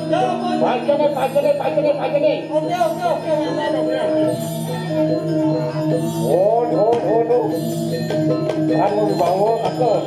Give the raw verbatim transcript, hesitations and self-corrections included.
Pajene, pajene, pajene, pajene. Oke, oke, oke, aman, oke. Hon, hon, hon, hon. Anu dibawa, atur.